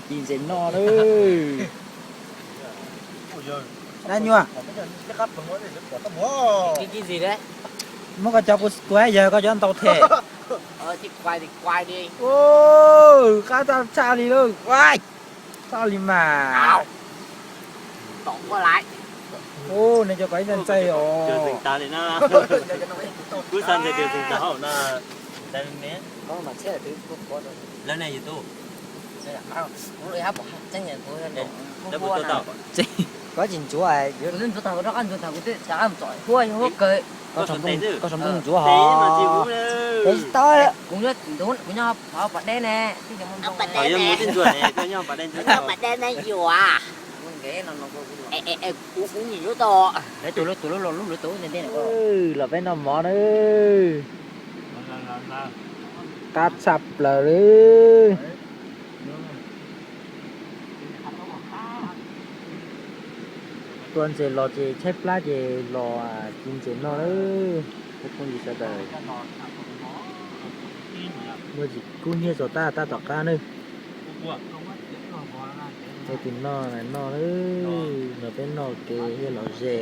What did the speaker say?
Ci ntses noj lawm. Dab nyuag. Muab koj cov kuv hais yawg koj cov ntau them. Qab tshaj tshaj li lauj. Txhob li mas. Ub, nej cov ko ib ntxaij os. Koj tsis ntsuav, koj tsis ntsuav hos. Kuv tsis tau. Kuv nyob pas deb ne. Pas deb ne yuav. Los peb noj mov na. Qab tshaj plaws li. Tua ntses los ces tshaib plab ces los ci ntses noj lawm. Peb phooj ywg sawv daws, muaj tsis kub hnyiab txog tab tab tom qab nawb. Peb tus noj noj lawm, los peb noj kev thiaj los ze.